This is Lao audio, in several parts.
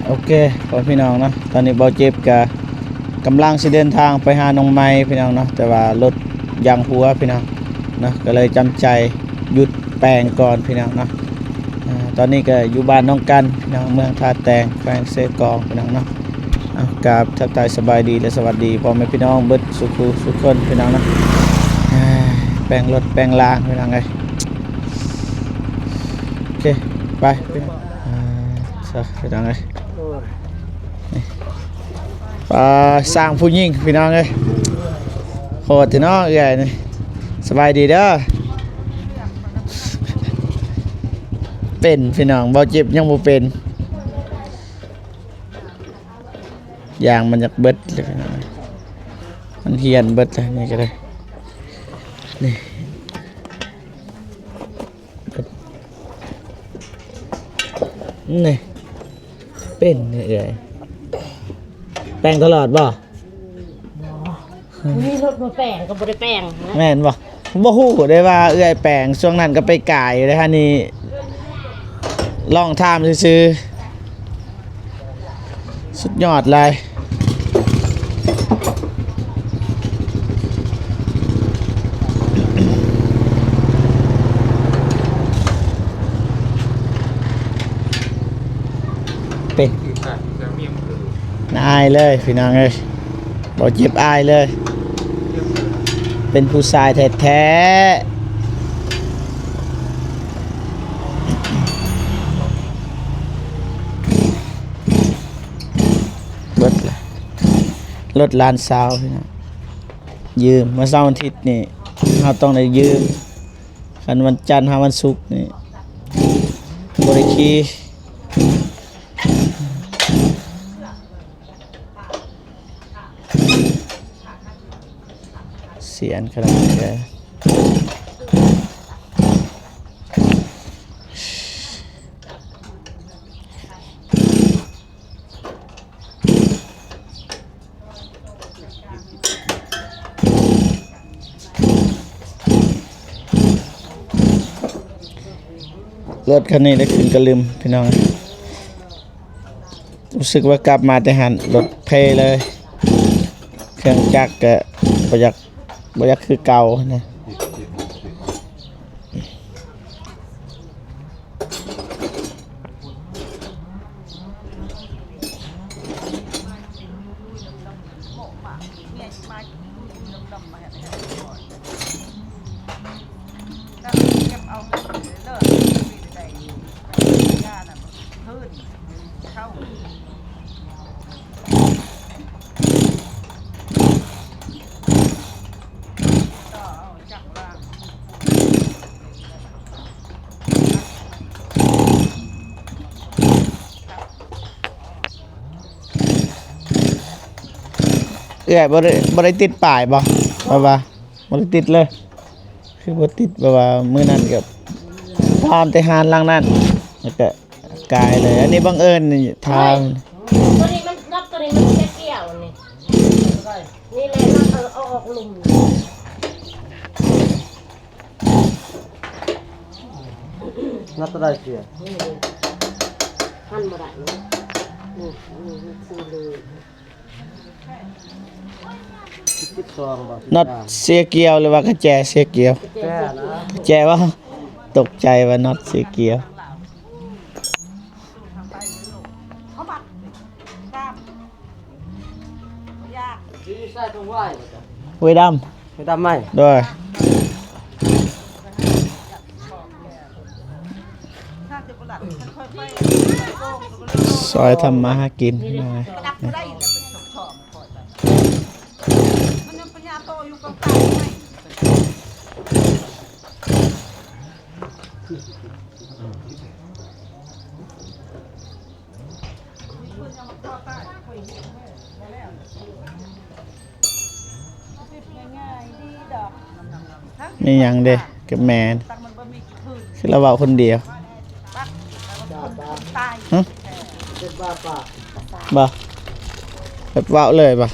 ໂອເຄ ພໍ່ແມ່ພີ່ນ້ອງເນາະ, ຕອນນີ້ເບົາເຈັບກະກຳລັງຊິເດີນທາງໄປຫານ້ອງໃໝ່ພີ່ນ້ອງເນາະ, ແຕ່ວ່າລົດຢາງຮົ່ວພີ່ນ້ອງເນາະ, ກໍເລີຍຈຳໃຈຢຸດແປງກ່ອນພີ່ນ້ອງເນາະ. ອາ ຕອນນີ້ກໍຢູ່ບ້ານໜອງກັນພີ່ນ້ອງ, ເມືອງທ່າແຕງ ແຂວງເຊກອງພີ່ນ້ອງເນາະ. ເອົາ ກາບທັກທາຍສະບາຍດີ ແລະ ສະຫວັດດີພໍ່ແມ່ພີ່ນ້ອງເບິດສູ່ຜູ້ສູ່ຄົນພີ່ນ້ອງເນາະ. ອາ ແປງລົດແປງລາງພີ່ນ້ອງເອີຍ. ໂອເຄ ໄປພີ່ນ້ອງ ອາ ຊະ ພີ່ນ້ອງເອີຍ. ນີ້ ອ່າ ຊ່າງຜູ້ຍິງພີ່ນ້ອງເອີຍ, ໂຫດແທ້ເນາະເອື້ອຍນີ້. ສະບາຍດີເດີ. ເປັນພີ່ນ້ອງ, ເບົາເຈັບຍັງບໍ່ເປັນ. ຢາງມັນຢາກເບິດເລີຍພີ່ນ້ອງ, ມັນຫ້ຽນເບິດເລີຍ. ນີ້ກໍໄດ້ ນີ້ ນີ້ ເປັນເອື້ອຍ. ແປງຕະຫຼອດບໍ່? ບໍ່ ມີລົດມາແປງກໍບໍ່ໄດ້ແປງນະ. ແມ່ນບໍ່? ບໍ່ຮູ້ເດ້ວ່າເອື້ອຍແປງ, ຊ່ວງນັ້ນກໍໄປກາຍຢູ່ເດ້. ອັນນີ້ລອງຖາມຊື່ໆ. ສຸດຍອດຫຼາຍ. ເປັນ ອາຍເລີຍພີ່ນ້ອງເອີຍ, ບໍ່ເຈັບອາຍເລີຍ, ເປັນຜູ້ຊາຍແທ້ໆ. ເບິດລະ ລົດຫຼານສາວພີ່ນ້ອງ, ຢືມ. ມື້ເສົາວັນທິດນີ້ເຮົາຕ້ອງໄດ້ຢືມ, ຄັນວັນຈັນຫາວັນສຸກນີ້ບໍ່ໄດ້ຂີ່. ສຽນຂະໜາດໃດ. ລົດຄັນນີ້ໄດ້ຂຶ້ນກະລຶມພີ່ນ້ອງ, ຮູ້ສຶກວ່າກັບມາແຕ່ຫັ້ນລົດເພເລີຍ, ເຄື່ອງຈັກກະບໍ່ຢາກ ບໍ່ຢາກຄືເກົ່ານະ. ເອື້ອຍ ບໍ່ໄດ້ ບໍ່ໄດ້ຕິດປ້າຍບໍ່? ແບບວ່າບໍ່ໄດ້ຕິດເລີຍ. ຄືບໍ່ຕິດ ແບບວ່າມື້ນັ້ນກໍຜ່ານແຕ່ຮ້ານຫຼັງນັ້ນ ແລ້ວກໍກາຍເລີຍ. ອັນນີ້ບັງເອີນນີ້ຖາມ. ໂອ້ຍ ຕົວນີ້ມັນ ນັບຕົວນີ້ມັນຈະກ່ຽວນີ້ ນີ້ແຫຼະ ນັບເອົາ ເອົາອອກລຸ່ມ. ນັບຕົວໃດເສຍ? ຫັ້ນບໍ່ໄດ້ເນາະ. ນີ້ ນີ້ ນີ້ຄືເລີຍ. ສິບສອງບໍ່? ນັອດເສຍກ່ຽວ ຫຼືວ່າກະແຈເສຍກ່ຽວ? ແຈນະ ແຈບໍ່? ຕົກໃຈວ່ານັອດເສຍກ່ຽວ. ຫວຍດຳ ຫວຍດຳໄໝ? ໂດຍ. ຊອຍທຳມາຫາກິນ. ມີຫຍັງເດ ກະແມ່ນ ຄືລາວເວົ້າຄົນດຽວ. ຫຶ? ບໍ່ ແບບເວົ້າເລີຍບໍ່?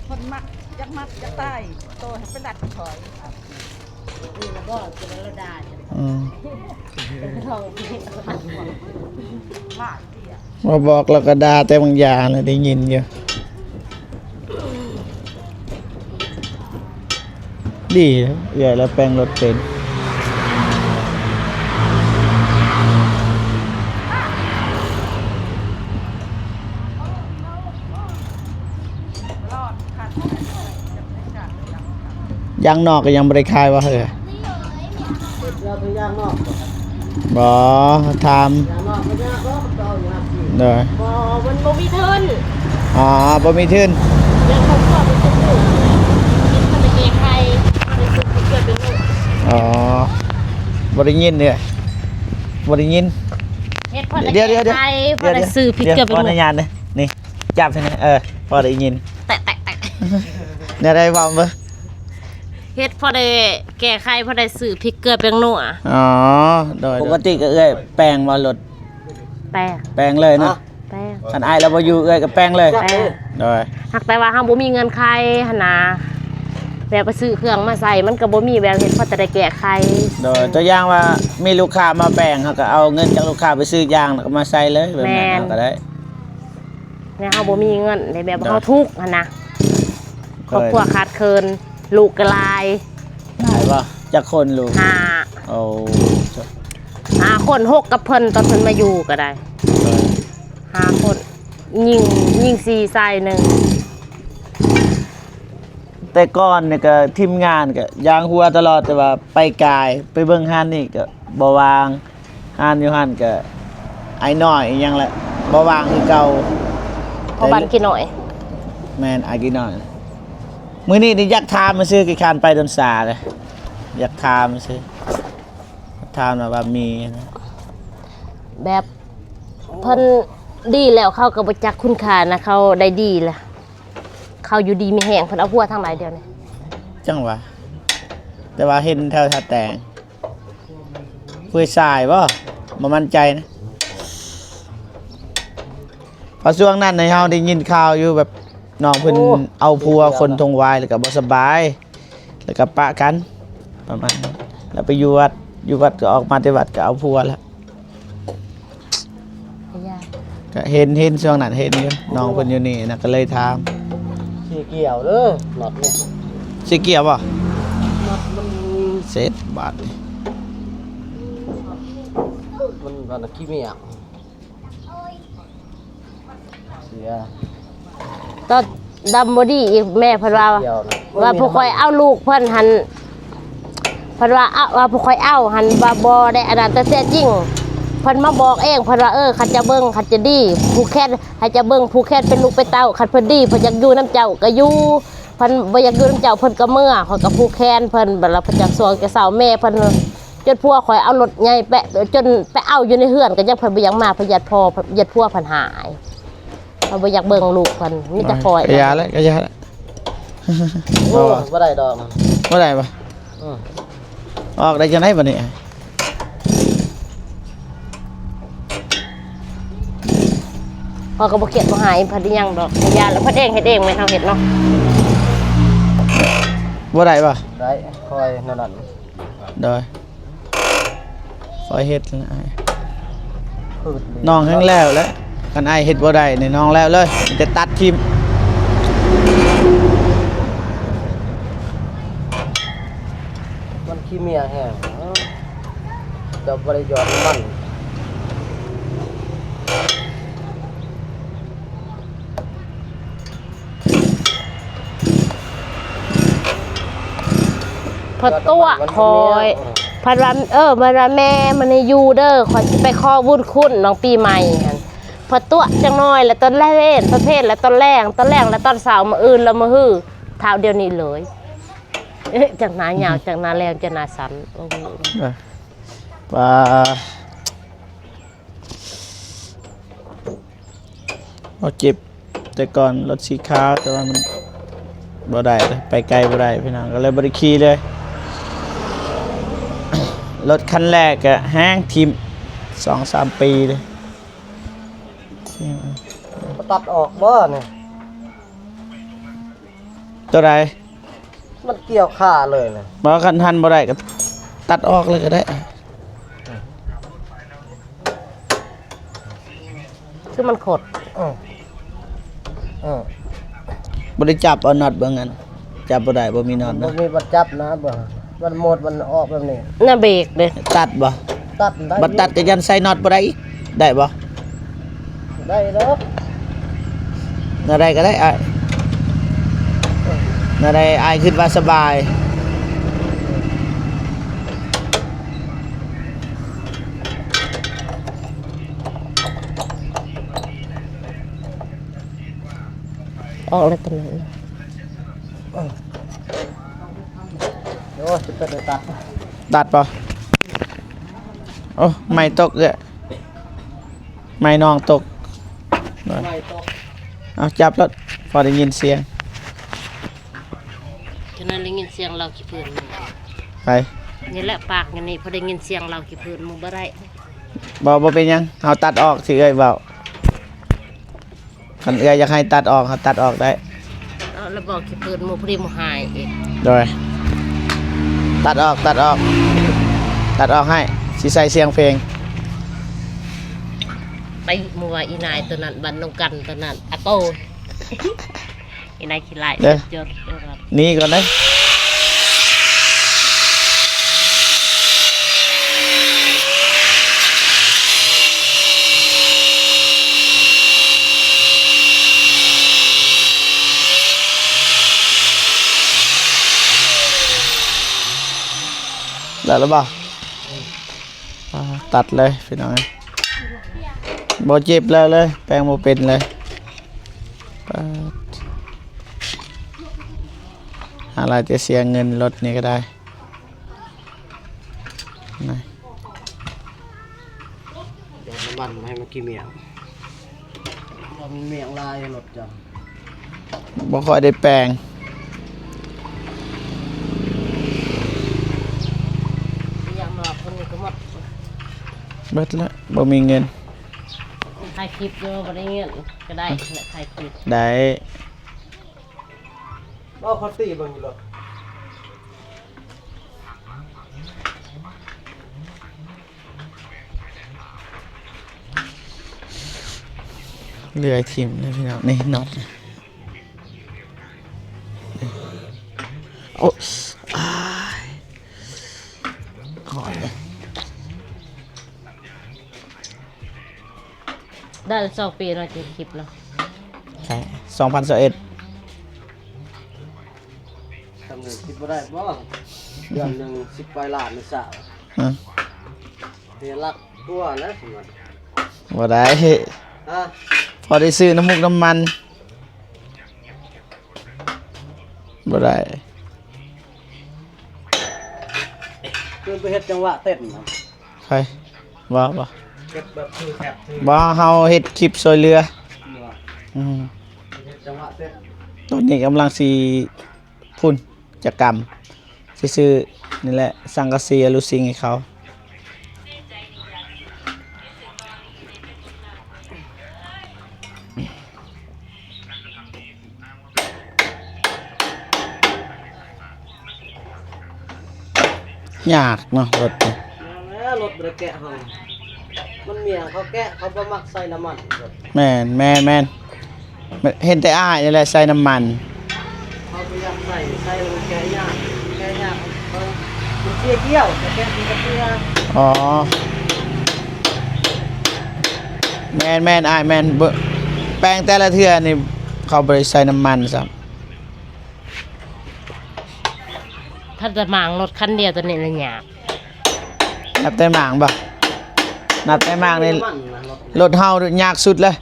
ຄົນມັກ ຢາກມັກ ຢາກຕາຍ ໂຕໃຫ້ໄປລັດຖອຍ. ອືມ. ຫຼາຍເທື່ອ ມາບອກແລ້ວກໍດ່າແຕ່ບາງຢ່າງນະ ໄດ້ຍິນຢູ່. ດີເອື້ອຍລະແປງລົດເປັນ. ຢາງນອກກໍຍັງບໍ່ໄດ້ຂາຍບໍ່ເຮີ້ຍ? ຢາງນອກບໍ່? ບໍ່ ຖາມ. ຢາງນອກບໍ່ຍາກດອກ ເຈົ້າຢາກກິນ. ໂດຍ. ບໍ່ ມັນບໍ່ມີທຶນ. ອໍ ບໍ່ມີທຶນ. ຍັງບໍ່ພໍໄປຊື້ ກິນເຂົ້າໄປແກງໄຂ່ ໄປຊື້ກິນເກືອເປັນໂລ. ອໍ ບໍ່ໄດ້ຍິນເດ້ ບໍ່ໄດ້ຍິນ. ເຮັດພໍໄດ້ແກງໄຂ່ ພໍໄດ້ຊື້ພິກເກືອເປັນໂລ. ຂໍອະນຸຍາດເດີ ນີ້ ຈັບໃຫ້ແດ່ ເອີ ພໍໄດ້ຍິນ. ແຕະໆໆ ແນວໃດເວົ້າເບິ່ງ. ເຮັດພໍໄດ້ແກງໄຂ່ ພໍໄດ້ຊື້ພິກເກືອແປ້ງນົວ. ອໍ ໂດຍໆ. ປົກກະຕິກໍເອື້ອຍແປງບໍ່ລົດ? ແປງ. ແປງເລີຍເນາະ? ແປງ. ຄັນອ້າຍລາວບໍ່ຢູ່ ເອື້ອຍກໍແປງເລີຍ? ແປງ. ໂດຍ. ຫາກແຕ່ວ່າເຮົາບໍ່ມີເງິນໄຂຫັ້ນນະ ແບບໄປຊື້ເຄື່ອງມາໃສ່ ມັນກໍບໍ່ມີແບບເຮັດ ພໍແຕ່ໄດ້ແກງໄຂ່. ໂດຍ. ຕົວຢ່າງວ່າມີລູກຄ້າມາແປງ ເຮົາກໍເອົາເງິນຈາກລູກຄ້າໄປຊື້ຢາງ ແລ້ວກໍມາໃສ່ເລີຍ ແບບນັ້ນເຮົາກໍໄດ້. ແນວເຮົາບໍ່ມີເງິນເດ້ ແບບເຮົາທຸກຫັ້ນນະ ຄອບຄົວຂາດເຂີນ ລູກກໍຫຼາຍ. ຫຼາຍບໍ່? ຈັກຄົນລູກ? ຫ້າ. ໂອ້ ຫ້າຄົນ ຫົກກັບເພິ່ນ ຕອນເພິ່ນມາຢູ່ກໍໄດ້ ຫ້າຄົນ ຍິງ ຍິງສີ່ ຊາຍໜຶ່ງ. ແຕ່ກ່ອນນີ້ກໍທີມງານກໍຢ່າງຫົວຕະຫຼອດ ແຕ່ວ່າໄປກາຍ ໄປເບິ່ງຮ້ານນີ້ກໍບໍ່ວ່າງ. ຮ້ານຢູ່ຫັ້ນກະອ້າຍນ້ອຍອີ່ຫຍັງແຫຼະ ບໍ່ວ່າງຄືເກົ່າ. ພໍ່ບ້ານຂີ້ນ້ອຍ. ແມ່ນ ອ້າຍຂີ້ນ້ອຍ. ມື້ນີ້ນີ້ຢາກຖາມຊື່ໆ ຂີ້ຄ້ານໄປດົນສາເລີຍ ຢາກຖາມຊື່ໆ ຖາມວ່າມີ ແບບເພິ່ນດີແລ້ວ ເຂົາກໍບໍ່ຈັກຄຸນຄ່ານະ ເຂົາໄດ້ດີລະ ເຂົາຢູ່ດີມີແຮງ. ເພິ່ນເອົາຜົວທາງໃດດຽວນີ້? ຈັ່ງຫວະ ແຕ່ວ່າເຫັນແຖວທ່າແຕງ. ຜູ້ຊາຍບໍ່? ບໍ່ໝັ້ນໃຈນະ ເພາະຊ່ວງນັ້ນໃນເຮົາໄດ້ຍິນຂ່າວຢູ່ ແບບນ້ອງເພິ່ນ ໂອ້ ເອົາຜົວຄົນທົ່ງວາຍ ແລ້ວກໍບໍ່ສະບາຍ ແລ້ວກໍປະກັນປະມານນັ້ນ ແລ້ວໄປຢູ່ວັດ ຢູ່ວັດກໍອອກມາແຕ່ວັດກໍເອົາຜົວແລ້ວ. ກະເຫັນ ເຫັນຊ່ວງນັ້ນເຫັນຢູ່ ນ້ອງເພິ່ນຢູ່ນີ້ນະ ກະເລີຍຖາມ. ສີກ່ຽວເດີ ນັດນີ້ ສີກ່ຽວບໍ່? ນັດມັນເສັດບາດນີ້ ມັນວ່ານັດຂີ້ເມຍ ເສຍ ຕອນດຳບໍ່ດີອີກ ແມ່ເພິ່ນວ່າ ວ່າຜູ້ຂ້ອຍເອົາລູກເພິ່ນຫັ້ນ ເພິ່ນວ່າ ເອົາ ວ່າຜູ້ຂ້ອຍເອົາຫັ້ນ ວ່າບໍ່ໄດ້ອັນນັ້ນ ແຕ່ແທ້ຈິງເພິ່ນມາບອກເອງ ເພິ່ນວ່າ ເອີ ຄັນຈະເບິ່ງ ຄັນຈະດີ ຜູກແຂນ ໃຫ້ເຈົ້າເບິ່ງ ຜູກແຂນເປັນລູກເປັນເຕົ້າ ຄັນເພິ່ນດີ ເພິ່ນຢາກຢູ່ນຳເຈົ້າກໍຢູ່ ເພິ່ນບໍ່ຢາກຢູ່ນຳເຈົ້າ ເພິ່ນກໍເມືອ. ຂ້ອຍກໍຜູກແຂນເພິ່ນ ບັດແລ້ວເພິ່ນຈະຊ່ວງຈະເຊົາ ແມ່ເພິ່ນ ຈົນຜົວຂ້ອຍເອົາລົດໃຫຍ່ໄປ ຈົນໄປເອົາຢູ່ໃນເຮືອນ ກໍຍັງເພິ່ນບໍ່ຢາກມາ ເພິ່ນຢ້ານພໍ່ ຢ້ານຜົວເພິ່ນຫາຍ. ເຮົາບໍ່ຢາກເບິ່ງລູກເພິ່ນ ມີແຕ່ຂ້ອຍ ກະຢ່າແຫຼະ ກະຢ່າແຫຼະ. ໂອ້ ບໍ່ໄດ້ດອກ ບໍ່ໄດ້ບໍ່? ອື ອອກໄດ້ຈັ່ງໃດບັດນີ້? ຂ້ອຍກໍບໍ່ຄຽດບໍ່ຫາຍ ເພິ່ນອີຫຍັງດອກ ຢ້ານແລ້ວ ເພິ່ນເອງເຮັດເອງ ແມ່ນເຮົາເຮັດເນາະ. ບໍ່ໄດ້ບໍ່? ໄດ້ ຄ່ອຍແນວນັ້ນ. ໂດຍ ຂ້ອຍເຮັດແລ້ວອ້າຍ ນ້ອງແຮ່ງແລ້ວແຫຼະ. ຄັນອ້າຍເຮັດບໍ່ໄດ້ນີ້ ນ້ອງແລ້ວເລີຍ ມີແຕ່ຕັດຖິ້ມ. ມັນຂີ້ເມຍແຮງ ເຈົ້າບໍ່ໄດ້ຢອດມັນ. ເພິ່ນຕົວະຂ້ອຍ ເພິ່ນວ່າ ເອີ ເພິ່ນວ່າ ແມ່ມື້ນີ້ຢູ່ເດີ ຂ້ອຍຊິໄປຂໍບຸນຄຸນນ້ອງປີໃໝ່ຫັ້ນ. ເພິ່ນຕົວະຈັກໜ້ອຍ ແລ້ວຕອນແລງ ປະເພດ ແລ້ວຕອນແລງ ຕອນແລງ ແລ້ວຕອນເຊົ້າ ມື້ອື່ນ ແລ້ວມື້ຮື ທ້າວດຽວນີ້ເລີຍ. ເອີ ຈັກໜ້າຍາວ ຈັກໜ້າແຫຼມ ຈັກໜ້າສັ້ນ ໂອ້ໂຫ ປາ ເຮົາເຈັບແຕ່ກ່ອນລົດສີຂາວ ແຕ່ວ່າມັນບໍ່ໄດ້ເລີຍ ໄປໄກບໍ່ໄດ້ພີ່ນ້ອງ ກໍເລີຍບໍ່ໄດ້ຂີ່ເລີຍ. ລົດຄັນແລກກໍແຮງຖິ້ມ ສອງສາມປີເລີຍ. ຕັດອອກບໍ່ນີ້? ຕົວໃດ? ມັນກ່ຽວຂາເລີຍນະ. ບໍ່ ຄັນຫັນບໍ່ໄດ້ກໍຕັດອອກເລີຍກໍໄດ້. ຄືມັນຂົດ. ເອີ ເອີ ບໍ່ໄດ້ຈັບເອົານັອດເບິ່ງຫັ້ນ ຈັບບໍ່ໄດ້ ບໍ່ມີນັອດນະ. ບໍ່ມີບັດຈັບນະ ບໍ່ ມັນໝົດ ມັນອອກແບບນີ້ນະ. ເບຣກເດ້ ຕັດບໍ່? ຕັດໄດ້ ບັດຕັດກໍຍັນໃສ່ນັອດບໍ່ໄດ້ອີກ ໄດ້ບໍ່? ໄດ້ດອກ ແນວໃດກໍໄດ້ອ້າຍ ແນວໃດອ້າຍຄິດວ່າສະບາຍ. ອອກແລ້ວຕົວນັ້ນ. ໂອ້ ຈະເປັນໄດ້ຕັດ ຕັດບໍ່? ໂອ້ ໄມ້ຕົກເດ້ ໄມ້ນ້ອງຕົກ ໄມ້ຕົກ. ເອົາ ຈັບໂລດ ພໍໄດ້ຍິນສຽງ. ຈະນັ້ນໄດ້ຍິນສຽງເລົ່າຂີ້ເພີ້ນ. ໃຜ? ນີ້ແຫຼະ ປາກຢູ່ນີ້ ພໍໄດ້ຍິນສຽງເລົ່າຂີ້ເພີ້ນໝູ່ບໍ່ໄດ້. ບໍ່ ບໍ່ເປັນຫຍັງ ເຮົາຕັດອອກ ທີ່ເອື້ອຍເວົ້າ. ຄັນເອື້ອຍຢາກໃຫ້ຕັດອອກ ເຮົາຕັດອອກໄດ້. ເອົາລະບອກຊິເປີດໝູ່ ພໍດີໝູ່ຫາຍອີກ. ໂດຍ ຕັດອອກ ຕັດອອກ ຕັດອອກໃຫ້ ຊິໃສ່ສຽງເພງ. ໄປໝູ່ວ່າອີນາຍຕົວນັ້ນ ບ້ານນ້ອງກັນຕົວນັ້ນ ອາໂກ ອີນາຍຂີ້ຮ້າຍ ເດີ ຈົດ ເອີ ນີ້ກ່ອນເດີ. ແລ້ວລະບໍ່? ອ່າ ຕັດເລີຍພີ່ນ້ອງເອີຍ ບໍ່ເຈັບແລ້ວເລີຍ ແປງບໍ່ເປັນເລີຍ. ປາດ ຫາຫຼາຍແຕ່ເສຍເງິນລົດນີ້ກໍໄດ້ນະ. ເຕີມນ້ຳມັນໃຫ້ມັນຂີ້ໝ້ຽງ ມັນໝ້ຽງຫຼາຍລົດເຈົ້າ ບໍ່ຄ່ອຍໄດ້ແປງ. ຢາມາຄົນນີ້ກໍໝົດ ເບິດລະ ບໍ່ມີເງິນ. ຖ່າຍຄລິບຢູ່ ບໍ່ໄດ້ເງິນກໍໄດ້ແຫຼະ ຖ່າຍຄລິບໄດ້. ເວົ້າເຂົາຕີເບິ່ງຢູ່ໂລດ. ເລື່ອຍຖິ້ມເລີຍພີ່ນ້ອງ ນີ້ນັອດ. ໂອ້ ອ້າຍ ຮ້ອນເລີຍ. ໄດ້ສອງປີເນາະ ເຈັດສິບເນາະ ໃຊ່ ສອງພັນຊາວເອັດ. ສຳເລັດຄິດບໍ່ໄດ້ບໍ່ ເດືອນໜຶ່ງສິບປາຍລ້ານນີ້ຊະ ຮະ ເສຍຫຼັກກວ່າແລ້ວ ບໍ່ໄດ້ ຮະ ພໍໄດ້ຊື້ນ້ຳມູກນ້ຳມັນ ບໍ່ໄດ້. ຄືໄປເຮັດຈັງຫວະເຕັ້ນນະ ໃຜ ວ່າ ວ່າ ເກັບແບບຖືແທັບຖື ບໍ່ ເຮົາເຮັດຄລິບຊ່ວຍເຫຼືອ ອືມ ເຮັດຈັງຫວະເຕັ້ນ. ຕອນນີ້ກຳລັງຊິ ພຸ້ນ ຈະກຳ ຊິຊື້ນີ້ແຫຼະ ສັງກະສີອະລູຊິງໃຫ້ເຂົາ. ຍາກເນາະລົດນີ້ ແມ່ນແລ້ວ ລົດບໍ່ໄດ້ແກະເຮົາ ມັນເມຍເຂົາແກະ ເຂົາບໍ່ມັກໃສ່ນ້ຳມັນ. ແມ່ນ ແມ່ນ ແມ່ນ ເຫັນແຕ່ອ້າຍນີ້ແຫຼະໃສ່ນ້ຳມັນ ເຂົາບໍ່ຢາກໃສ່ ໃສ່ແລ້ວມັນແກະຍາກ ແກະຍາກ ເອີ ມັນເສຍກ້ຽວ ແກະມັນກໍເສຍ. ອໍ ແມ່ນ ແມ່ນ ອ້າຍ ແມ່ນ ເບິ່ງ ແປງແຕ່ລະເທື່ອນີ້ ເຂົາບໍ່ໄດ້ໃສ່ນ້ຳມັນຊ້ຳ. ພັດຕະໝາງລົດຄັນດຽວໂຕນີ້ລະຍາກ ນັບແຕ່ໝາງບໍ່? ນັບແຕ່ໝາງນີ້ ລົດເຮົາຍາກສຸດເລີຍ.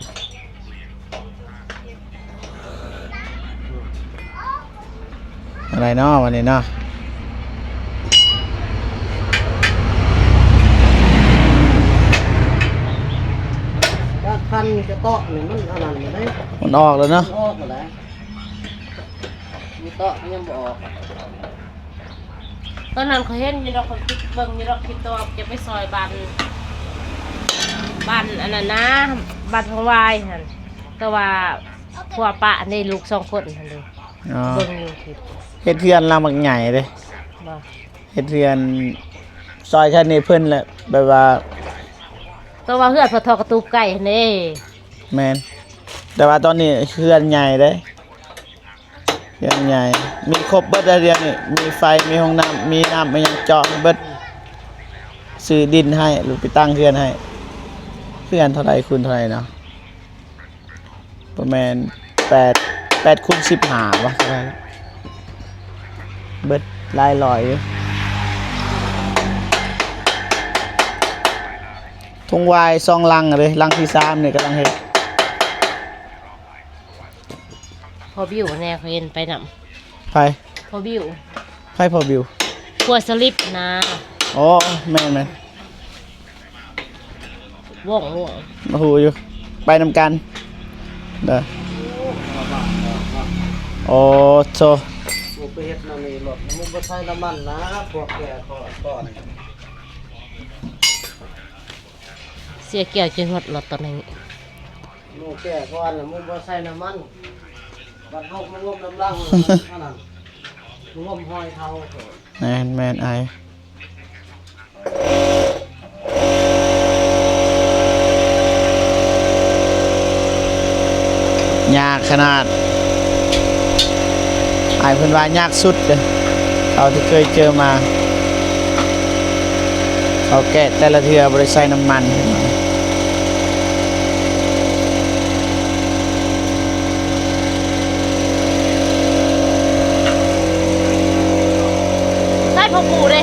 ອັນໃດເນາະ ບາດນີ້ເນາະ ຄັນກະເຕາະນີ້ມັນອັນນັ້ນແລ້ວເດ້ ມັນອອກແລ້ວເນາະ ມັນອອກແລ້ວ. ມີເຕາະຍັງບໍ່ອອກ. ຕອນນັ້ນຂ້ອຍເຫັນຢູ່ດອກ ຂ້ອຍຄິດເບິ່ງຢູ່ດອກ ຄິດຕອກຈະໄປຊ່ອຍບ້ານ ບ້ານອັນນັ້ນນະ ບ້ານພັງວາຍຫັ້ນ ແຕ່ວ່າຜົວປະໃນລູກສອງຄົນຫັ້ນເດ້. ອໍ ເບິ່ງຢູ່ຄລິບ ເຮັດເຮືອນຫຼັງບັກໃຫຍ່ເດ້ ບໍ່ ເຮັດເຮືອນຊ່ອຍແຄ່ນີ້ເພິ່ນແຫຼະ ແບບວ່າ ແຕ່ວ່າເຮືອນພໍ່ທໍ່ກະຕູບໄກ່ຫັ້ນເດ້. ແມ່ນ ແຕ່ວ່າຕອນນີ້ເຮືອນໃຫຍ່ເດ້ ເຮືອນໃຫຍ່ ມີຄົບເບິດແລ້ວດຽວນີ້ ມີໄຟ ມີຫ້ອງນ້ຳ ມີນ້ຳ ມີຫຍັງເຈາະໃຫ້ເບິດ ຊື້ດິນໃຫ້ ຫຼືໄປຕັ້ງເຮືອນໃຫ້ ເຮືອນເທົ່າໃດຄູນເທົ່າໃດເນາະ? ປະມານແປດ ແປດຄູນສິບຫ້າ ວ່າ ເບິດຫຼາຍຮ້ອຍຢູ່. ທຸງຫວາຍສອງຫຼັງເດ້ ຫຼັງທີສາມນີ້ກຳລັງເຮັດ. ພໍ່ບິວແນ່ ຂ້ອຍເຫັນໄປນຳ. ໃຜ? ພໍ່ບິວ. ໃຜພໍ່ບິວ? ຄົວສະລິບນະ. ອໍ ແມ່ນໆ. ວອງ ວອງ ຮູ້ຢູ່ ໄປນຳກັນເດີ. ໂອ້ໂທ ໄປເຮັດແນວນີ້ລົດ ມັນບໍ່ໃສ່ນ້ຳມັນນະ ພວກແກ່ກ່ອນ ກ່ອນ ເສຍແກ້ວຈົນຮອດລົດຕອນນີ້. ໝູ່ແກ່ກ່ອນ ໝູ່ບໍ່ໃສ່ນ້ຳມັນ ບັດເຮົາມາງົມນ້ຳຫຼັງ ອັນນັ້ນ ມາງົມຮອຍເທົາ. ແມ່ນໆ ອ້າຍ ຍາກຂະໜາດ ອ້າຍເພິ່ນວ່າຍາກສຸດເດ້ ເທົ່າທີ່ເຄີຍເຈີມາ. ເຂົາແກະແຕ່ລະເທື່ອບໍ່ໄດ້ໃສ່ນ້ຳມັນ. ໃສ່ພໍ່ປູເດ້.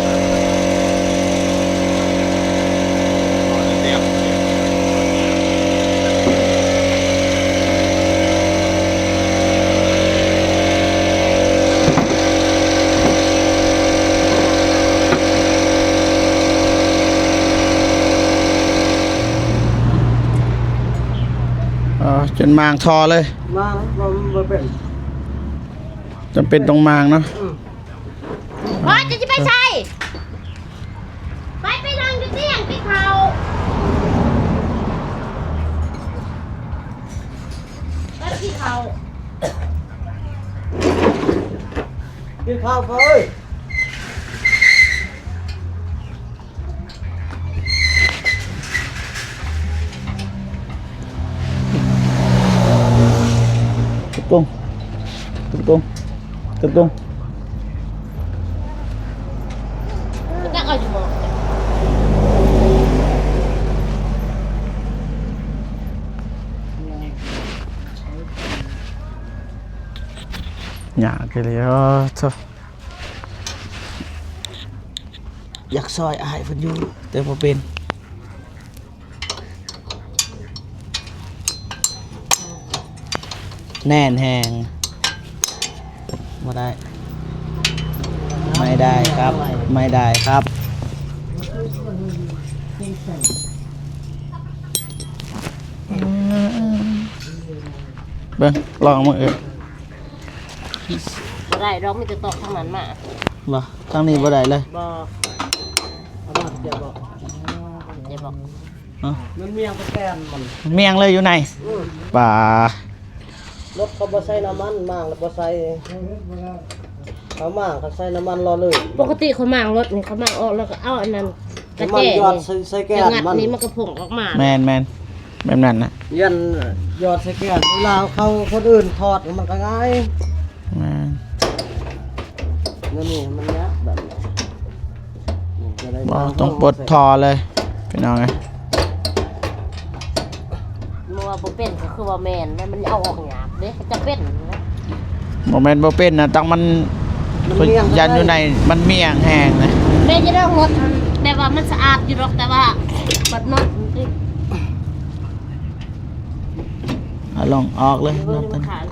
ອໍ ຈົນມ້າງທໍ່ເລີຍ. ມ້າງ ບໍ່ ບໍ່ເປັນ ຈຳເປັນຕ້ອງມ້າງເນາະ. ອືມ ພໍ່ ເຈົ້າຊິໄປໃສ? ໄປ ໄປນັ່ງຢູ່ຕຽງກິນເຂົ້າ ໄປກິນເຂົ້າ ກິນເຂົ້າພໍ່ເອີຍ. ກົງ ກົງ ກົງ ກົງ ຈັກເອົາຢູ່ບໍ່? ຍາກອີ່ຫຼີ ໂອ້ໂທ. ຢາກຊ່ອຍອ້າຍເພິ່ນຢູ່ ແຕ່ບໍ່ເປັນ ແໜ້ນແຮງ ບໍ່ໄດ້ ໄມ່ໄດ້ຄັບ ໄມ່ໄດ້ຄັບ. ເບິ່ງ ລອງເບິ່ງເອີ. ບໍ່ໄດ້ດອກ ມີແຕ່ຕອກທາງນັ້ນມາ. ບໍ່ ທາງນີ້ບໍ່ໄດ້ເລີຍ. ບໍ່ ເອົາມາເຈັບບໍ່ ເຈັບບໍ່. ຮະ ມັນມ້ຽງຕະແກນມັນ ມ້ຽງເລີຍຢູ່ໃນ. ອືມ ປາ ລົດເຂົາບໍ່ໃສ່ນ້ຳມັນ ມ້າງແລ້ວບໍ່ໃສ່ ເຂົາມ້າງເຂົາໃສ່ນ້ຳມັນລໍເລີຍ. ປົກກະຕິເຂົາມ້າງລົດນີ້ ເຂົາມ້າງອອກແລ້ວກໍເອົາອັນນັ້ນ ກະແຈນີ້ ຢອດໃສ່ ໃສ່ແກນມັນ ນີ້ມັນກະພົງອອກມາ. ແມ່ນໆ ແບບນັ້ນນະ ຢ້ານຢອດໃສ່ແກນ ເວລາເຂົາຄົນອື່ນຖອດມັນກະງ່າຍ. ແມ່ນ ແນວນີ້ມັນຍາກແບບນີ້ ບໍ່ ຕ້ອງປົດທໍ່ເລີຍ ພີ່ນ້ອງເອີຍ. ບໍ່ວ່າບໍ່ເປັນກໍຄືວ່າແມ່ນ ແລ້ວມັນເອົາອອກຍາກເດ້ ຈະເປັນ. ບໍ່ແມ່ນບໍ່ເປັນນະ ຕ້ອງມັນ ມັນມ້ຽງ ຢ້ານຢູ່ໃນ ມັນມ້ຽງແຮງນະ. ແມ່ນຢູ່ດອກລົດ ແບບວ່າມັນສະອາດຢູ່ດອກ ແຕ່ວ່າບັດນັອດມັນຕິ ເອົາລອງອອກເລີຍ ເບິ່ງ ນັອດ ມັນຂາດ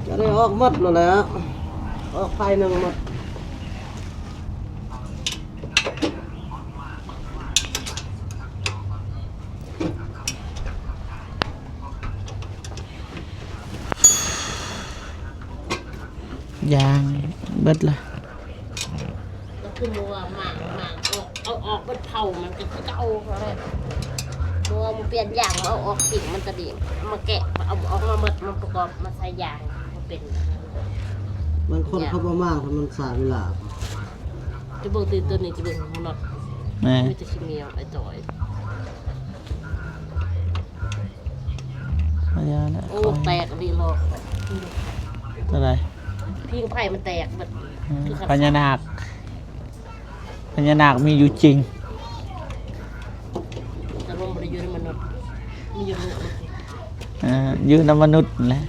ກໍໄດ້ອອກໝົດແລ້ວແຫຼະ ອອກໄຟໜຶ່ງໝົດ. ຢ່າງເບິດລະ ກໍຄືວ່າໝາກ ໝາກອອກ ເອົາອອກເບິດ ເຜົາມັນກໍຄືເກົ່າຫັ້ນແຫຼະ. ບໍ່ວ່າມາປ່ຽນຢາງ ເອົາອອກຖິ້ມມັນກໍດີ ມາແກະ ເອົາອອກມາເບິດ ມາປະກອບ ມາໃສ່ຢາງ ມັນເປັນ. ບາງຄົນເຂົາບໍ່ມາ ຖ້າມັນສາເວລາ ຈະເບິ່ງຕື່ນໂຕນີ້ ຈະເບິ່ງຫົວນັອດ ແມ່ນ ມີແຕ່ຂີ້ເໝ້ຍໄອ້ຕອຍ. ໂອ້ ແຕກອີ່ຫຼີໂລດ. ເທົ່າໃດ? ພິງໄຟມັນແຕກເບິດ. ອືມ ຄືຄັນ ພະຍານາກ ພະຍານາກມີຢູ່ຈິງ. ແຕ່ມັນບໍ່ໄດ້ຢູ່ໃນມະນຸດ ມີຢູ່ໂລກ. ເອີ ຢູ່ນຳມະນຸດຫັ້ນແຫຼະ.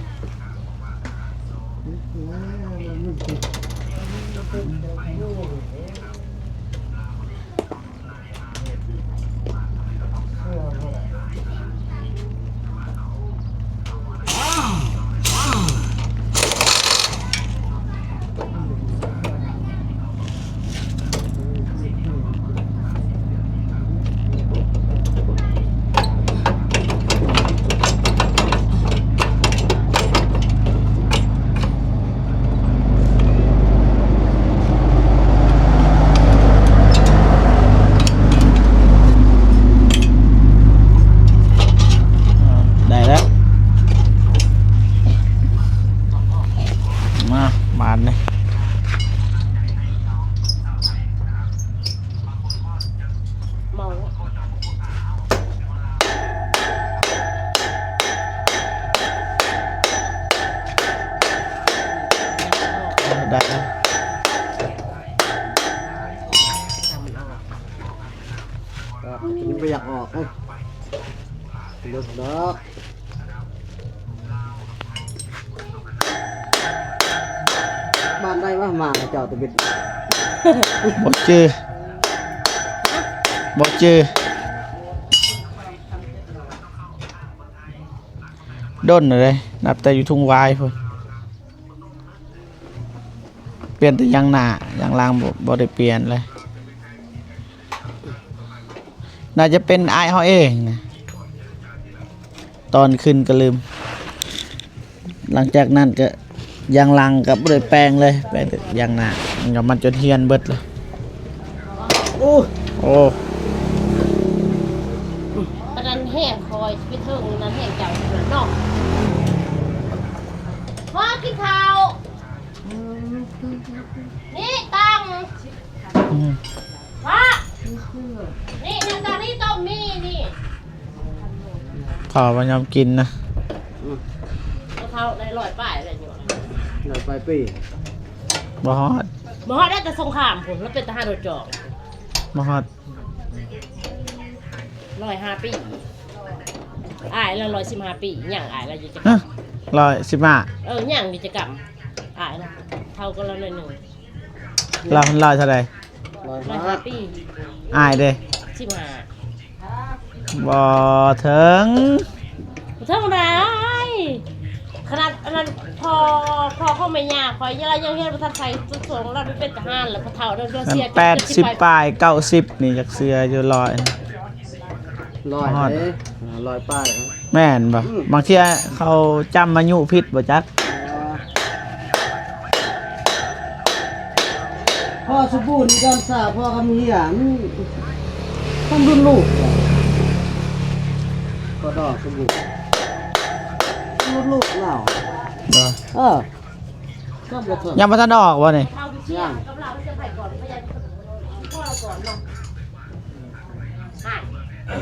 ໄດ້ແລ້ວ ມາບາດນີ້. ເມົາ ໄດ້ແລ້ວ. ຍັງບໍ່ຢາກອອກເອີຍ ເລິກດອກ. ບ້ານໃດວະ ມາເຈົ້າຕະເວັນ? ບໍ່ຈື່ ບໍ່ຈື່ ດົນແລ້ວເດ້ ນັບແຕ່ຢູ່ທົ່ງວາຍພຸ້ນ. ປ່ຽນແຕ່ຢາງໜ້າ ຢາງຫຼັງບໍ່ ບໍ່ໄດ້ປ່ຽນເລີຍ. ໜ້າຈະເປັນອ້າຍເຮົາເອງນະ ຕອນຂຶ້ນກໍລືມ. ຫຼັງຈາກນັ້ນກໍຢາງຫຼັງກໍບໍ່ໄດ້ແປງເລີຍ ແປງແຕ່ຢາງໜ້າ ມັນກໍມັນຈົນຮຽນເບິດເລີຍ. ໂອ້ ໂອ້ ອັນນັ້ນແຮງຂ້ອຍຊິໄປເທິງນັ້ນແຮງເຈົ້າເນາະ. ພໍກິນເຂົ້າ ນີ້ຕຳ ອືມ ພໍ່ ນີ້ ນີ້ ຕອນນີ້ຕົ້ມມີນີ້ ເຂົາບໍ່ຍອມກິນນະ. ອືມ ເຖົ້າໄດ້ຮ້ອຍປາຍແລ້ວຢູ່ ຮ້ອຍປາຍປີ ບໍ່ຮອດ ບໍ່ຮອດ ໄດ້ແຕ່ສົງຄາມພຸ້ນ ລາວເປັນທະຫານໂດດຈອງ ບໍ່ຮອດ ຮ້ອຍຫ້າປີ ອ້າຍລາວຮ້ອຍສິບຫ້າປີ ຍັງອ້າຍລາວຢູ່ຈັກ ຮະ ຮ້ອຍສິບຫ້າ ເອີ ຍັງຢູ່ຈັກກຳ ອ້າຍລາວເຖົ້າກວ່າລາວໜ້ອຍໜຶ່ງ. ລາວ ລາວເທົ່າໃດ? ຮ້ອຍຫ້າປີ ອ້າຍເດ້? ສິບຫ້າ ບໍ່ເຖິງ ບໍ່ເຖິງໃດ ຂະໜາດອັນນັ້ນ ພໍ່ ພໍ່ຂອງແມ່ຍ່າຂ້ອຍ ລາວຍັງຮຽນບໍ່ທັນໄປສຸດໂສງ ລາວໄປເປັນທະຫານ ແລ້ວພໍ່ເຖົ້າລາວເສຍ ແປດສິບປາຍ ເກົ້າສິບນີ້ ຈັກເຊື່ອຢູ່ ຮ້ອຍ ຮ້ອຍ ຮອດ ເດ້ ເອີ ຮ້ອຍປາຍ ແມ່ນບໍ່? ອືມ ບາງເທື່ອເຂົາຈຳອາຍຸຜິດບໍ່ຈັກ. ພໍ່ສົມບູນ ຈອມສາວ ພໍ່ຄຳເຫືອນ ມັນລຸ້ນລູກ ກໍດອກສົມບູນ ລຸ້ນລູກລາວ ເອີ ຍັງບໍ່ທັນອອກບໍ່ນີ້? ຍັງ ເ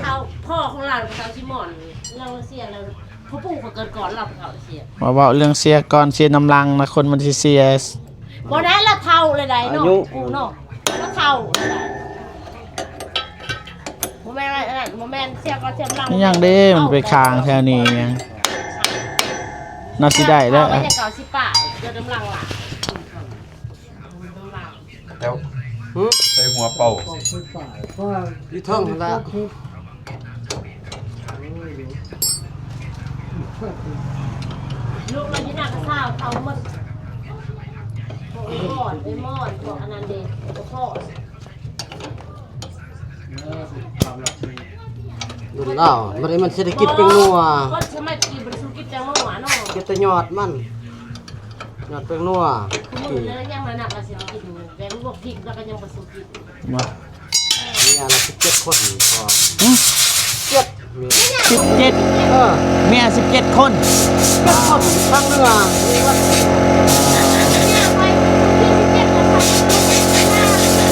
ຖົ້າ ພໍ່ຂອງລາວເຖົ້າຊີມອນ ຍັງເສຍແລ້ວ ພໍ່ປູ່ເຂົາເກີດກ່ອນລາວ ເຖົ້າເສຍ ວ່າເວົ້າເລື່ອງເສຍກ່ອນ ເສຍນຳຫຼັງນະ ຄົນມັນຊິເສຍ ບໍ່ໄດ້ລະເຖົ້າແລ້ວໃດເນາະ ອາຍຸ ປູ່ເນາະ ລະເຖົ້າແລ້ວໃດ ບໍ່ແມ່ນອັນນັ້ນ ບໍ່ແມ່ນເສຍກ່ອນເສຍນຳຫຼັງ ອີຫຍັງເດ້ ມັນໄປຄ້າງແຖວນີ້ຫຍັງ ໜ້າຊິໄດ້ແລ້ວ ເກົ້າສິບປາຍ ເກີດນຳຫຼັງຫຼາຍ. ແຖວ ຫຶ ໃສ່ຫົວເປົ່າ ຢູ່ເທິງຫັ້ນລະ ລູກລາວຢູ່ໜ້າກະຊາວເຂົາໝົດ ພວກໄອ້ມອນ ໄອ້ມອນ ພວກອັນນັ້ນເດ້ ພວກພໍ່ ລຸ້ນລາວ ບັດນີ້ມັນເສດຖະກິດແປ້ງນົວ ຄົນສະໄໝຕະກີ້ບໍ່ໄດ້ສູ້ກິນແປ້ງນົວເນາະ ກິນແຕ່ຍອດມັນ ຍອດແປ້ງນົວ ຄືມື້ນີ້ຍັງໜັກລະເສດຖະກິດ ແບບພວກພິກລະກະຍັງບໍ່ສູ້ກິນ ມາ ເມຍລະສິບເຈັດຄົນ ພໍ ຫຶ ເຈັດ ສິບເຈັດ ເອີ ເມຍສິບເຈັດຄົນ ເຈັດຄົນ ທາງເໜືອ ເມຍຂ້ອຍ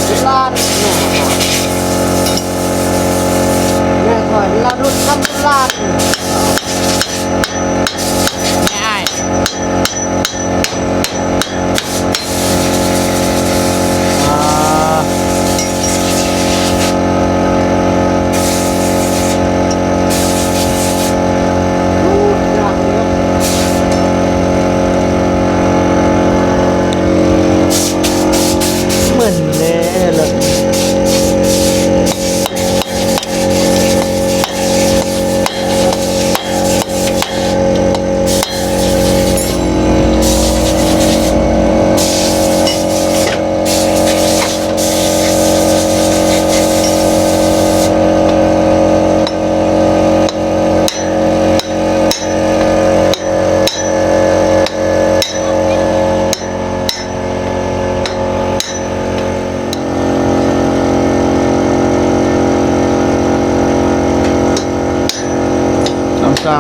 ເປັນຫຼານ ເມຍຂ້ອຍ ເມຍຂ້ອຍ ລະດຸດຄຳເປັນຫຼານ.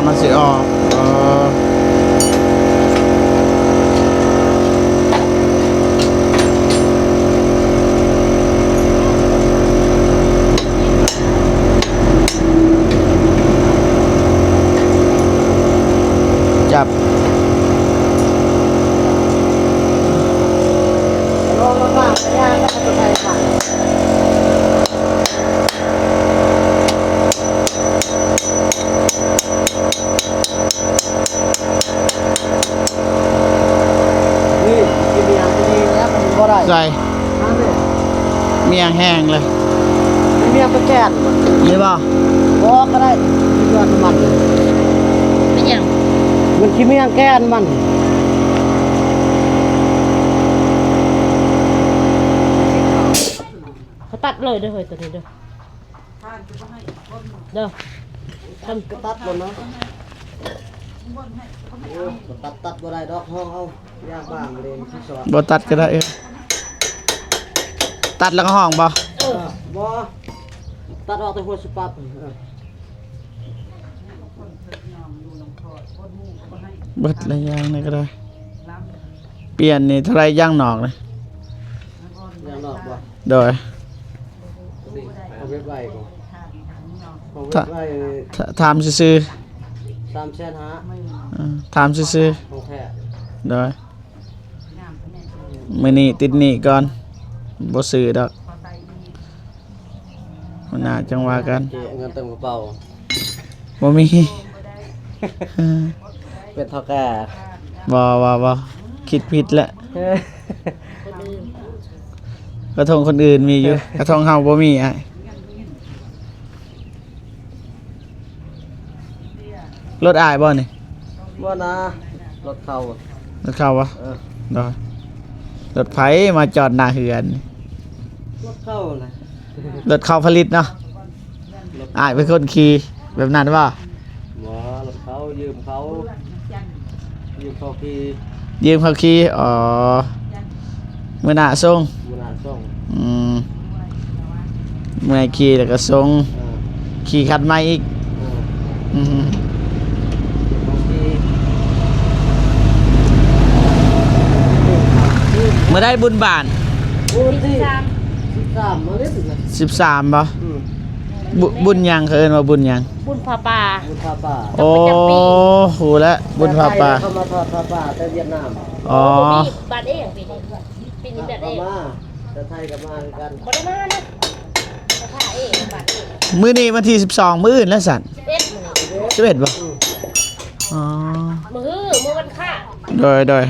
ມັນຊິອອກ ເອີ ຈັບ ນີ້ ກິນເບຍ ນີ້ແລ້ວມັນບໍ່ໄດ້ ໃສ່ ອັນນີ້ ມີຫຍັງແຫ້ງເລີຍ ມີຫຍັງໄປແກ່ນມັນ ນີ້ບໍ່? ບໍ່ກໍໄດ້ ຍອດມັນ ເປັນຫຍັງ? ມັນຂີ້ເມຍງແກ່ນມັນ ເຂົາຕັດເລີຍເດີເຮີ້ຍ ໂຕນີ້ເດີ. ເດີ ກະຕັດແລ້ວເນາະ ໂອ້ ກະຕັດ ຕັດບໍ່ໄດ້ດອກ ຫ້ອງເອົາ ຢາກບາງເລີຍ ບໍ່ຕັດກະໄດ້ ຕັດແລ້ວກະຫ້ອງບໍ່? ເອີ ບໍ່ ຕັດອອກແຕ່ຫົວສະປັບ ເອີ ເບິດລະຢ່າງນີ້ກະໄດ້ ປ່ຽນນີ້ເທົ່າໃດ ຢາງນອກນີ້? ຢາງນອກບໍ່? ໂດຍ ນີ້ ເອົາເວັບໄວ້ບໍ່? ເອົາເວັບໄວ້ ຖ- ຖ- ຖາມຊື່ໆ ສາມແສນຫ້າ ເອີ ຖາມຊື່ໆ ຂອງແທ້ ໂດຍ ມື້ນີ້ຕິດໜີ້ກ່ອນ ບໍ່ຊື້ດອກ ມື້ໜ້າຈັ່ງວ່າກັນ ເກັບເງິນເຕັມກະເປົາ ບໍ່ມີ ເປັນເຖົ້າແກ່ ບໍ່ ບໍ່ ບໍ່ ຄິດຜິດແຫຼະ ກະທົງຄົນອື່ນມີຢູ່ ກະທົງເຮົາບໍ່ມີ ອ້າຍ ລົດອ້າຍບໍ່ນີ້? ບໍ່ນາ ລົດເຂົາ ລົດເຂົາບໍ່? ເອີ ໂດຍ ລົດໃຜມາຈອດໜ້າເຮືອນ? ລົດເຂົານະ ລົດເຂົາຜະລິດເນາະ ລົດ ອ້າຍເປັນຄົນຂີ່ແບບນັ້ນບໍ່? ບໍ່ ລົດເຂົາ ຢືມເຂົາ ຢືມເຂົາຂີ່ ຢືມເຂົາຂີ່ ອໍ ມື້ໜ້າສົ່ງ ມື້ໜ້າສົ່ງ ອືມ ເມື່ອຍຂີ່ແລ້ວກະສົ່ງ ເອີ ຂີ່ຄັນໃໝ່ອີກ ເອີ ອືມ ຂີ່ ມື້ໃດບຸນບ້ານ? ວັນທີສິບສາມ ມາເລີຍ ສິບສາມບໍ່? ອືມ ບຸ- ບຸນຫຍັງ ເຂົາເອີ້ນວ່າບຸນຫຍັງ? ບຸນຜ້າປ່າ ບຸນຜ້າປ່າ ໂອ້ ຮູ້ແລ້ວ ບຸນຜ້າປ່າ ເຂົາມາທອດຜ້າປ່າແຕ່ຫວຽດນາມ ອໍ ບໍ່ມີ ບ້ານເອງປີນີ້ ປີນີ້ບ້ານເອງ ມາ ແຕ່ໄທກະມາຄືກັນ ບໍ່ໄດ້ມານະ ແຕ່ຖ້າເອງ ບ້ານເອງ ມື້ນີ້ວັນທີສິບສອງ ມື້ອື່ນແລ້ວຊັ້ນ ສິບເອັດ ມື້ນີ້ ສິບເອັດບໍ່? ອືມ ອໍ ມື້ ມື້ວັນຄານ ໂດຍ ໂດຍ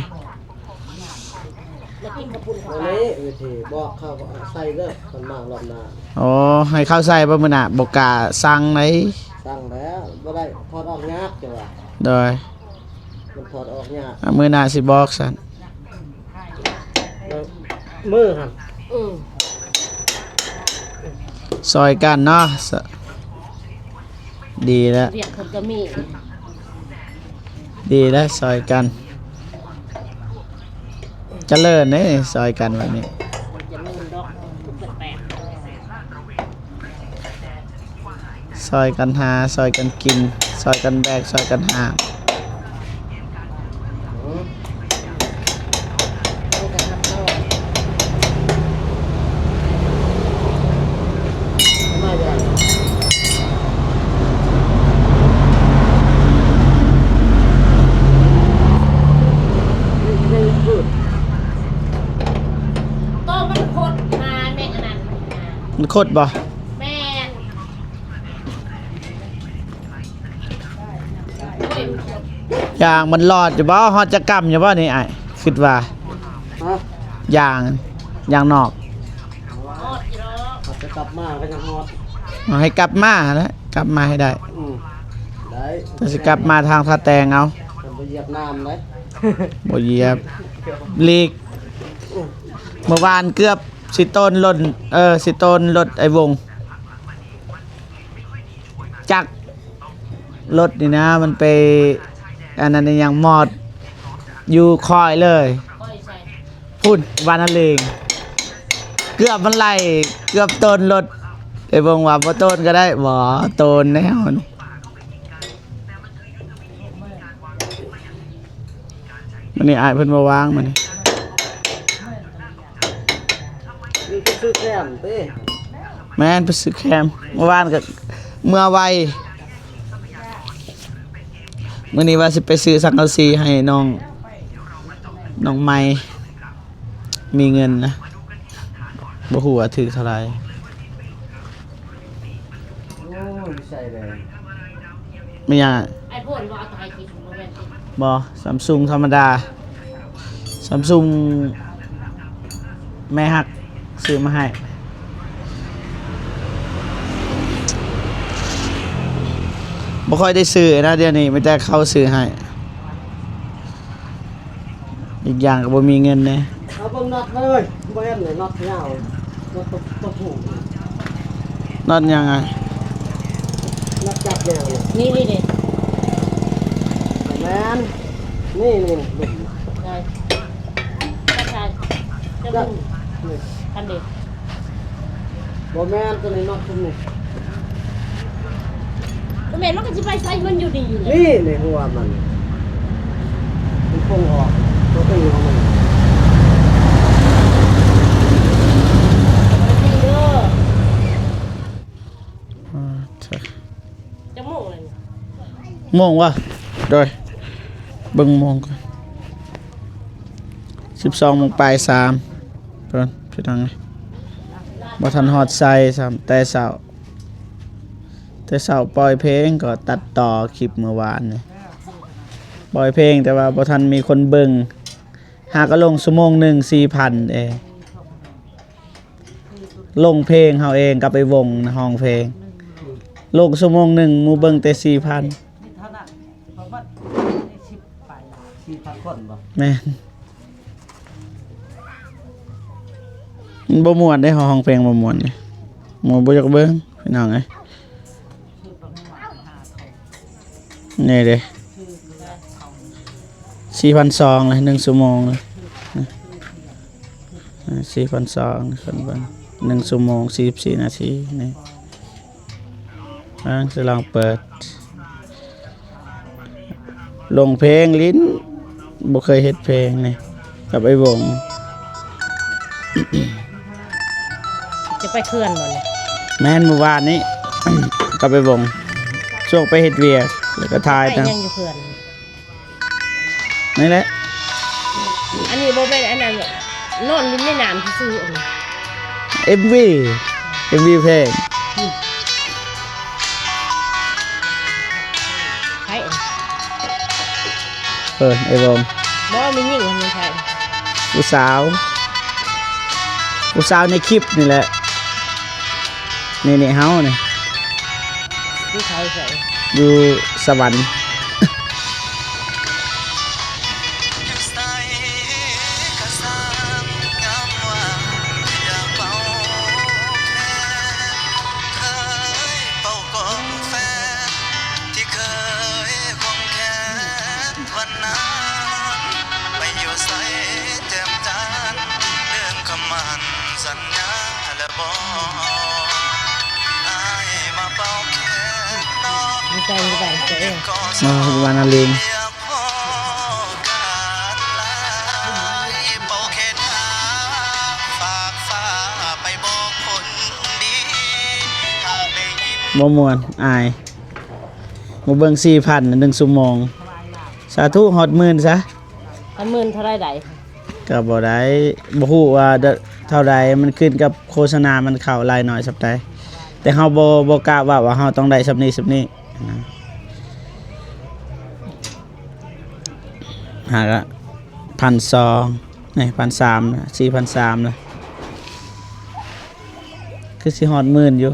ມາກິນເຂົ້າປຸ້ນເຂົ້າປາ ມື້ນີ້ວິທີບອກເຂົາໃສ່ເດີ ຄັນມາລອບໜ້າ ໂອ້ ໃຫ້ເຂົາໃສ່ບໍ່ມື້ໜ້າ? ບໍ່ກ້າສັ່ງໃດ ສັ່ງແລ້ວ ບໍ່ໄດ້ ຖອດອອກຍາກ ຈັ່ງວ່າ ໂດຍ ມັນຖອດອອກຍາກ ອາ ມື້ໜ້າຊິບອກຊັ້ນ ມື້ຫັ້ນ ອືມ ຊ່ອຍກັນເນາະ ສ- ດີແລ້ວ ວຽກເພິ່ນກະມີ ດີແລ້ວ ຊ່ອຍກັນ ຈະເລີນເດ້ ຊ່ອຍກັນແບບນີ້ ຈະເລີນດອກ ແປກໆ ຊ່ອຍກັນຫາ ຊ່ອຍກັນກິນ ຊ່ອຍກັນແບກ ຊ່ອຍກັນຫາມ. ໂຕມັນຄົດ ຫາແມ່ອັນນັ້ນ ມັນຄົດບໍ່? ແມ່ນ. ຢາງມັນລອດຢູ່ບໍ່? ຮອດຈັກກຳຢູ່ບໍ່ນີ້ອ້າຍ? ຄິດວ່າ ຮະ? ຢາງ ຢາງນອກ ຮອດຢູ່ດອກ ເຮົາຈະກັບມາກະຍັງຮອດ ເອົາໃຫ້ກັບມາຫັ້ນແຫຼະ ກັບມາໃຫ້ໄດ້ ອືມ ໄດ້ ແຕ່ຊິກັບມາທາງທ່າແຕງເອົາ ບໍ່ຢຽບນ້ຳເດ້ ບໍ່ຢຽບ ຫຼີກ ມື້ວານເກືອບຊິໂຕນລົດ ເອີ ຊິໂຕນລົດໄອ້ວົງ ຈັກລົດນີ້ນະ ມັນໄປ ອັນນັ້ນອີ່ຫຍັງ ມອດຢູ່ຄອຍເລີຍ ພຸ້ນ ວານນະເລງ ເກືອບມັນໄຫຼ ເກືອບໂຕນລົດ ໄອ້ວົງວ່າບໍ່ໂຕນກະໄດ້ ບໍ່ໂຕນແນວນີ້. ມື້ນີ້ອ້າຍເພິ່ນບໍ່ວ່າງມື້ນີ້. ມີໄປຊື້ແຄມເດ້. ແມ່ນ ໄປຊື້ແຄມ. ເມື່ອວານກໍເມືອໄວ. ມື້ນີ້ວ່າຊິໄປຊື້ສັງກະສີໃຫ້ນ້ອງ ນ້ອງໃໝ່. ມີເງິນນະ ບໍ່ຮູ້ວ່າຖືກເທົ່າໃດ. ໂອ້ຍ ໃສ່ແລ້ວ ແມ່ນຫຍັງ? ໄອໂຟນບໍ່ເອົາຖ່າຍຄລິບ ບໍ່ແມ່ນຕິ? ບໍ່ ຊຳຊຸງທຳມະດາ ຊຳຊຸງແມ່ຮັກຊື້ມາໃຫ້. ບໍ່ຄ່ອຍໄດ້ຊື້ນະ ດຽວນີ້ມີແຕ່ເຂົາຊື້ໃຫ້. ອີກຢ່າງກໍບໍ່ມີເງິນແດ່. ເອົາເບິ່ງນັອດເລີຍ ບໍ່ເຫັນເລີຍ ນັອດຍາວ ນັອດຕົວ ຕົວຜູ້. ນັອດຫຍັງອະ? ນັອດຈັບແນວນີ້ ນີ້ ນີ້ເດ້. ແມ່ນ ນີ້ ນີ້ ນີ້ ໄດ້ ຈັບໃສ່ ຈັບ ຈັບ ນີ້ ອັນເດ້. ບໍ່ແມ່ນ ຕົວນີ້ນັອດຊຸມນີ້. ບໍ່ແມ່ນ ມັນກໍຊິໄປໃສ ມັນຢູ່ນີ້ແຫຼະ. ນີ້ ໃນຫົວມັນ ມັນຄົງອອກ ຕົວຕຶງຂອງມັນ. ອ່າ ເຈົ້າ ຈັກໂມງແລ້ວນີ້? ໂມງວະ? ໂດຍ ເບິ່ງໂມງກ່ອນ. ສິບສອງໂມງປາຍສາມ ເພິ່ນ ພີ່ນ້ອງເອີຍ ບໍ່ທັນຮອດໄຊຊ້ຳ ແຕ່ເຊົ້າ. ແຕ່ເຊົ້າປ່ອຍເພງ ກໍຕັດຕໍ່ຄລິບມື້ວານນີ້ ປ່ອຍເພງ ແຕ່ວ່າບໍ່ທັນມີຄົນເບິ່ງ. ຫາກໍລົງຊົ່ວໂມງໜຶ່ງສີ່ພັນເອງ. ລົງເພງເຮົາເອງກັບໄອ້ວົງນະ ຮ້ອງເພງ ລົງຊົ່ວໂມງໜຶ່ງ ໝູ່ເບິ່ງແຕ່ສີ່ພັນ. ມີເທົ່ານັ້ນ ປະມານສີ່ສິບປາຍລ້ານ ສີ່ພັນຄົນບໍ່? ແມ່ນ. ມັນບໍ່ມ່ວນເດ້ ເຮົາຮ້ອງເພງບໍ່ມ່ວນເດ້ ໝູ່ບໍ່ຢາກເບິ່ງ ພີ່ນ້ອງເອີຍ. ນີ້ເດ້ ສີ່ພັນສອງເລີຍ ໜຶ່ງຊົ່ວໂມງເລີຍ ອ່າ ສີ່ພັນສອງ ໜຶ່ງຊົ່ວໂມງ ສີ່ສິບສີ່ນາທີນີ້. ອ່າ ຊິລອງເປີດ ລົງເພງຫຼິ້ນ ບໍ່ເຄີຍເຮັດເພງນີ້ ກັບໄອ້ວົງ. ຈະໄປເຂື່ອນບໍ່ນີ້? ແມ່ນ ມື້ວານນີ້ ກັບໄອ້ວົງ ຊ່ວງໄປເຮັດວຽກ ແລ້ວກໍຖ່າຍ ໄປຫຍັງຢູ່ເຂື່ອນ? ນີ້ແຫຼະ ອັນນີ້ບໍ່ແມ່ນອັນນັ້ນ ນອນຫຼິ້ນໃນນ້ຳຊື່ໆ ອັນນີ້ ເອັມວີ ເອັມວີເພງ ໃຜອັນ ເອີ ໄອ້ວົງ ບໍ່ ມີຍິງ ມັນໃຜ ຜູ້ສາວ ຜູ້ສາວໃນຄລິບນີ້ແຫຼະ. ນີ້ ນີ້ເຮົານີ້ ຢູ່ໃສ ໃສ ຢູ່ສະຫວັນ. ຢູ່ໃສ ຢູ່ບ້ານຕົວເອງ ມາຢູ່ບ້ານນາເລງ. ບໍ່ມ່ວນ ອາຍ ມາເບິ່ງ ສີ່ພັນ ໜຶ່ງຊົ່ວໂມງ. ສາທຸ ຮອດໝື່ນຊະ. ຮອດໝື່ນເທົ່າໃດໄດ້? ກໍບໍ່ໄດ້ ບໍ່ຮູ້ວ່າເທົ່າໃດ ມັນຂຶ້ນກັບໂຄສະນາມັນເຂົ້າຫຼາຍໜ້ອຍສ່ຳໃດ ແຕ່ເຮົາບໍ່ ບໍ່ກະເວົ້າວ່າເຮົາຕ້ອງໄດ້ສ່ຳນີ້ສ່ຳນີ້ນະ. ຫາກະ ພັນສອງ ນີ້ ພັນສາມ ສີ່ພັນສາມ ນະ ຄືຊິຮອດໝື່ນຢູ່.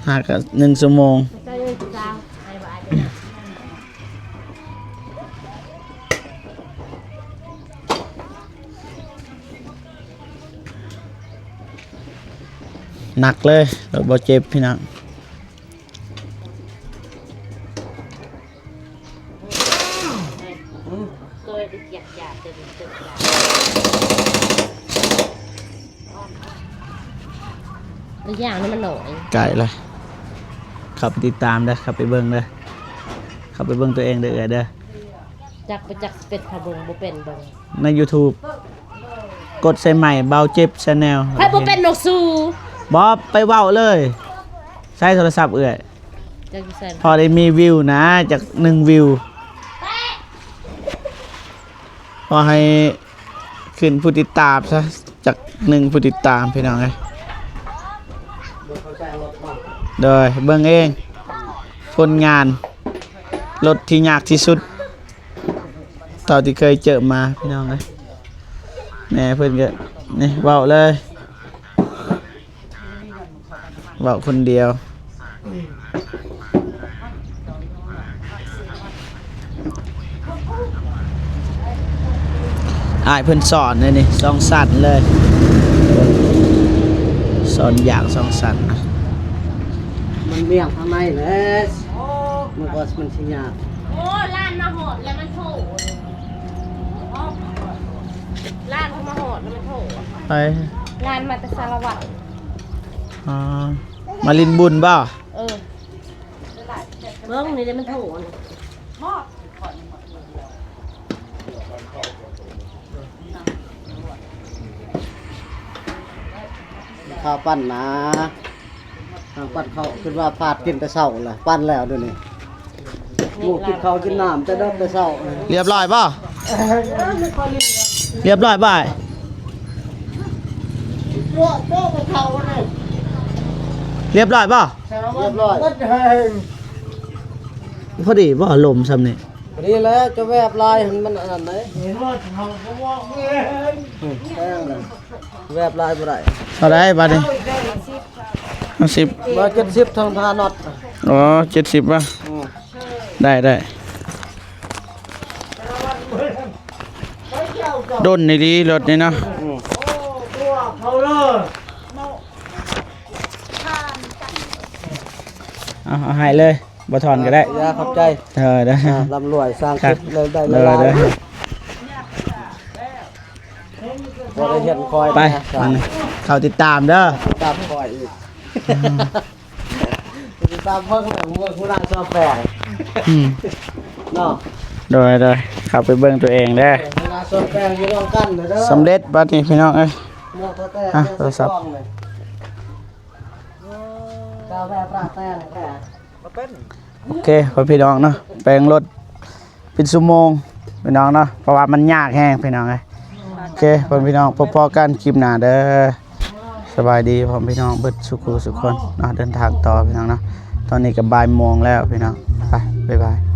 ຫາກະໜຶ່ງຊົ່ວໂມງ ໜັກເລີຍ ລົດບໍ່ເຈັບພີ່ນ້ອງ. ລະຢ່າງນີ້ມັນໜ້ອຍ ໃກ້ລະ ເຂົ້າໄປຕິດຕາມເດີ ເຂົ້າໄປເບິ່ງເດີ ເຂົ້າໄປເບິ່ງຕົວເອງເດີ ເອື້ອຍເດີ. ຈັກ ບໍ່ຈັກຊິເປັນ ເຂົາເບິ່ງບໍ່ເປັນເບິ່ງ ໃນຢູທູບ ກົດໃສ່ໃໝ່ ເບົາເຈັບແຊນແນວ ໃຜບໍ່ເປັນນົກຊູ ບໍ່ ໄປເວົ້າເລີຍ ໃຊ້ໂທລະສັບເອື້ອຍ ຈັກຢູ່ໃສ ພໍໄດ້ມີວິວນະ ຈັກໜຶ່ງວິວ ພໍໃຫ້ຂຶ້ນຜູ້ຕິດຕາມຊະ ຈັກໜຶ່ງຜູ້ຕິດຕາມ ພີ່ນ້ອງເອີຍ ໂດຍ ເບິ່ງເອງ ຜົນງານ ລົດທີ່ຍາກທີ່ສຸດ ເທົ່າທີ່ເຄີຍເຈີມາ ພີ່ນ້ອງເອີຍ ແມ່ເພິ່ນກໍ ນີ້ ເວົ້າເລີຍ ເວົ້າຄົນດຽວ ອ້າຍເພິ່ນສອນເດ້ນີ້ ສອງຊັ້ນເລີຍ ສອນຢາກສອງຊັ້ນນະ ມັນບ່ຽງທາງໃນແຫຼະ ມັນກໍ ມັນຊິຍາກ ໂອ້ ລ້ານມາຮອດແລ້ວມັນໂທ ລ້ານເຂົາມາຮອດແລ້ວມັນໂທ ໃຜ? ລ້ານມາແຕ່ສາລະວັນ ອໍ ມາຫຼິ້ນບຸນບໍ່? ເອີ ເບິ່ງນີ້ເດ້ ມັນໂທ ເຂົ້າປັ່ນນາ ທາງປັດເຂົ້າ ຄິດວ່າພາດກິນແຕ່ເຊົ້າລະ ປັ່ນແລ້ວດຽວນີ້ ໂອ້ ກິນເຂົ້າກິນນ້ຳແຕ່ເດິກແຕ່ເຊົ້າ. ຮຽບຮ້ອຍບໍ່? ຮຽບຮ້ອຍບໍ່ອ້າຍ? ຮຽບຮ້ອຍບໍ່? ຮຽບຮ້ອຍ ພໍດີບໍ່ ລົມຊ່ຳນີ້? ພໍດີແລ້ວ ຈະແວບຫຼາຍ ມັນອັນນັ້ນເດ້ ເຫັນວ່າເຂົາກໍບອກເອງ ແພງເດ້ ແວບຫຼາຍບໍ່ໄດ້ ເທົ່າໃດບາດນີ້? ຫ້າສິບ ຮ້ອຍເຈັດສິບ ທັງພານັອດ ອໍ ເຈັດສິບບໍ່? ອືມ ໄດ້ ໄດ້ ດົນອີ່ຫຼີລົດນີ້ເນາະ ອືມ ເອົາ ເອົາໃຫ້ເລີຍ ບໍ່ຖອນກໍໄດ້ ເອີ ຂອບໃຈ ເອີ ເດີ ອ່າ ລ່ຳລວຍ ສ້າງ ຄັບ ຄລິບ ໄດ້ ໄດ້ ເດີ ຫຼາຍໆ ເດີ ບໍ່ໄດ້ເຫັນຄອຍ ໄປ ເຂົ້າຕິດຕາມເດີ ຕິດຕາມຄອຍອີກ ອືມ ຕິດຕາມເບິ່ງ ເບິ່ງຫົວໜ້າຊອບແປງ ອືມ ເນາະ ໂດຍ ໂດຍ ເຂົ້າໄປເບິ່ງຕົວເອງເດີ ຫົວໜ້າຊອບແປງຢູ່ນຳກັນເດີ ສຳເລັດບັດນີ້ພີ່ນ້ອງເອີຍ ເນາະ ໂທລະສັບ ກາແຟປາແຕນແທ້ ໂອເຄ ພໍ່ແມ່ພີ່ນ້ອງເນາະ ແປງລົດເປັນຊົ່ວໂມງພີ່ນ້ອງເນາະ ເພາະວ່າມັນຍາກແຮງພີ່ນ້ອງເອີຍ ໂອເຄ ພໍ່ແມ່ພີ່ນ້ອງ ພົບພໍ້ກັນຄລິບໜ້າເດີ ສະບາຍດີພໍ່ແມ່ພີ່ນ້ອງເບິດສູ່ຄູ່ສູ່ຄົນເນາະ ເດີນທາງຕໍ່ພີ່ນ້ອງເນາະ ຕອນນີ້ກໍບ່າຍໂມງແລ້ວພີ່ນ້ອງ ໄປ ບາຍບາຍ.